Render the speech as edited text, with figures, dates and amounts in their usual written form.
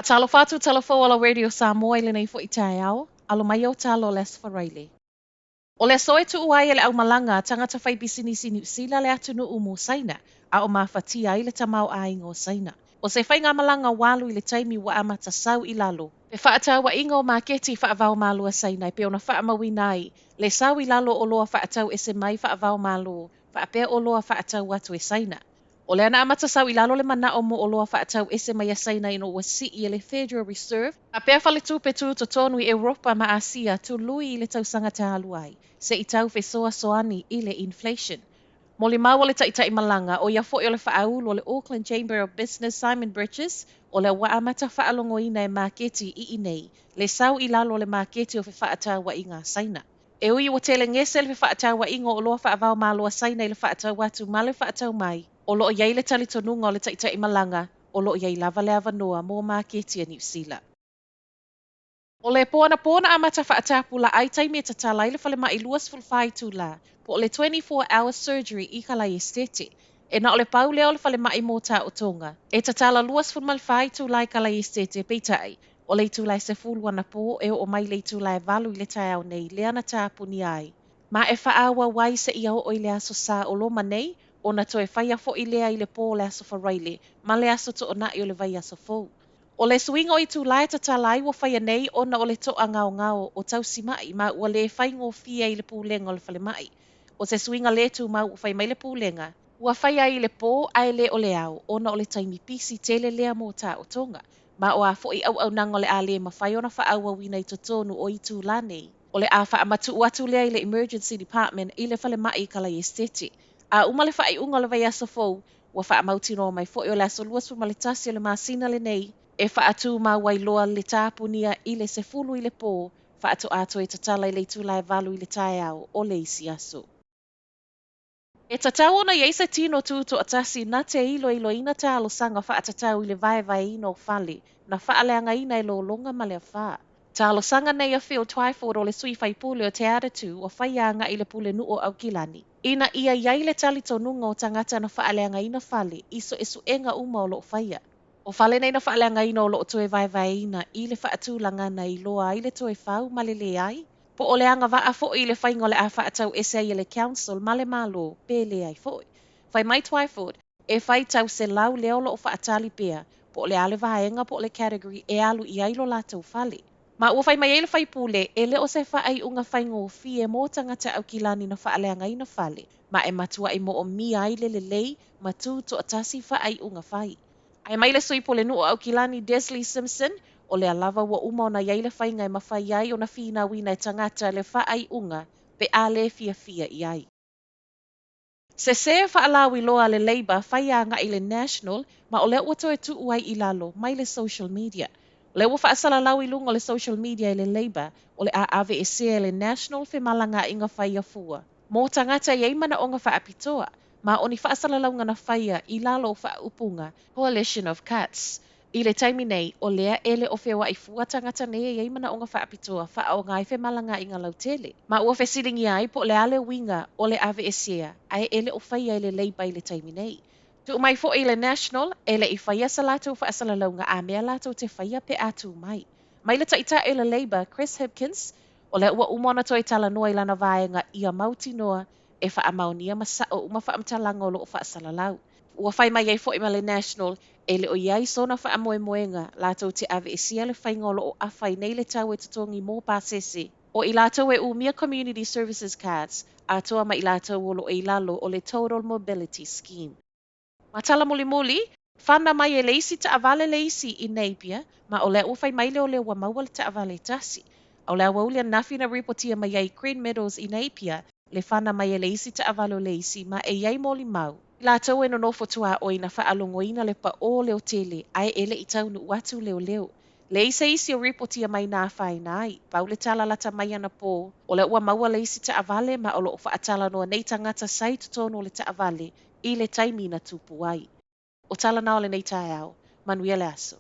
Talofa atu talafou ala Radio Samoa i lenei foi taeao, alo mai o talo le Aso Faraile. O le aso e tuu ai e le aumalaga a tagata faipisinisi Niu Sila le atunuu mo Saina, a o mafatia ai le tamaoaiga o Saina. O se faigamalaga ua alu i le taimi ua amata sau i lalo fefaatauaiga o maketi faava-o-Malo a Saina e pei ona faamauina ai le sau i lalo o oloa faatau ese mai faava-o-Malo faapea oloa faatau atu e Saina. O lea na amata sau i lalo le manao mo oloa faatau ese mai a Saina ina ua sii e le Federal Reserve faapea faletupe tutotonu i Europa ma Asia tului i le tausaga talu ai se i tau fesoasoani i le inflation. Molimau o le taitai malaga, o ia foi o le faaulu o le Auckland Chamber of Business Simon Bridges, o lea ua amata faalogoina e maketi i inei le sau i lalo o le maketi o fefaatauaiga a Saina. E ui ua tele gese le fefaatauaiga o oloa faava-o-Malo a Saina i le faatau atu ma le faatau mai, o loo i ai le talitonuga o le taitai malaga, o loo i ai lava le avanoa mo maketi a Niu Sila. O le po anapo na amata faatapulaa ai taimi e tatala ai le falemai 24 itulā, po o le 24 hour surgery i Kalae Esiteti. E na o le pau lea o le falemai mo taotoga. E tatala 24 itulā i Kalae Esiteti, peitai, o le itula e 10 anapo e oo mai le itula e 8 i le taeao nei, lea na tapunia ai. Ma e faaauau ai seia oo i le aso Sa o loma nei, ona toe faia foi lea i le po o le aso Faraile, ma le aso Toonai o le vaiaso fou. O le suiga o itulā e tatala ai ua faia nei ona o le toagaogao o tausimai ma ua le faigofie i le pulega o le falemai. O se suiga le tumau ua fai mai le pulega, ua faia ai i le po ae le o le ao ona o le taimi pisi tele lea mo taotoga. Ma o a foi auaunaga o le a le mafai ona faaauauina i totonu o itulā nei. O le a faamatuu atu lea i le Emergency Department i le falemai i Kalae Esiteti. A uma le faaiuga o le vaiaso fou, ua faamautinoa mai foi o le aso 21 o le masina lenei, e faatumau ai loa le tapunia i le 10 i le po, faatoa toe tatala i le itula e 8 i le taeao o le isi aso. E tatau ona i ai se tino tutoatasi na te iloiloina talosaga faatatau i le vaevaeina o fale na faaleagaina e lologa ma le afa. Talosaga nei a Phil Twyford o le sui faipule o Te Atatū ua faia agai i le pulenuu o Aukilani. Ina ia i ai le talitonuga o tagata na faaleagaina fale i suesuega uma o loo faia. O fale nei na faaleagaina o loo toe vaevaeina i le faatulaga na iloa ai le toe fau ma le leai, po o le agavaa foi i le faiga o le a faatau ese ai e le council ma le Malo pe leai foi. Fai mai Twyford, e fai tau 100 lea o loo faatali pea, po o le a le vaega po o le category e alu i ai lo latou fale. Ma ua fai mai ai le faipule, e le o se faaiuga faigofie mo tagata Aukilani na faaleagaina fale, ma e matuai moomia ai le lelei ma tutoatasi faaiuga fai. Ae mai le sui pulenuu o Aukilani Desley Simpson, o lea lava ua uma ona i ai le faiga e mafai ai ona finauina e tagata le faaiuga pe a le fiafia i ai. Sese faalauiloa le Labour faia agai i le National ma o lea ua toe tuu ai i lalo mai le social media. O lea ua faasalalau i luga o le social media e le Labour o le a aveesea e le National femalagaaiga faia fua. Mo tagata e i ai manaoga faapitoa, ma o ni faasalalauga na faia i lalo o faaupuga Coalition of Cuts. I le taimi nei, o lea e le o feoai fua tagata nei e i ai manaoga faapitoa faaaoga ai femalagaaiga lautele. Ma ua fesiligia ai po o le a le uiga o le aveesea ae e le o faia e le Labour i le taimi nei. Tuu mai foi i le National, e le i faia sa latou faasalalauga a mea latou te faia pe a tu mai. Mai le taitai o le Labour, Chris Hipkins, o lea ua uma ona toe talanoa i lana vaega ia mautinoa e faamaonia ma sao uma faamatalaga o loo faasalalau. Ua fai mai ai foi ma le National, e le o i ai sona faamoemoega latou te aveesea le faiga o loo afa ai nei le tau e totogi mo pasese. O i latou e umia Community Services Cards, atoa ma i latou o loo i lalo o le Total Mobility Scheme. Ma tala mulimuli, fana mai e le isi taavale le isi i Napier, ma o lea ua fai mai leoleo ua maua le taavale e tasi. A o le aoauli ananafi na ripotia mai ai Green Meadows i Napier, le fana mai e le isi taavale o le isi ma e i ai molimau. I latou e nonofo tuaoi na faalogoina le paō leotele ae e le i taunuu atu leoleo. Leai se isi o ripotia mai na afaina ai, pau le tala lata mai anapo, o lea ua maua le isi taavale ma o loo faatalanoa nei tagata sa i totonu o le taavale i le taimi na tupu ai. O tala na o lenei taeao, manuia le aso.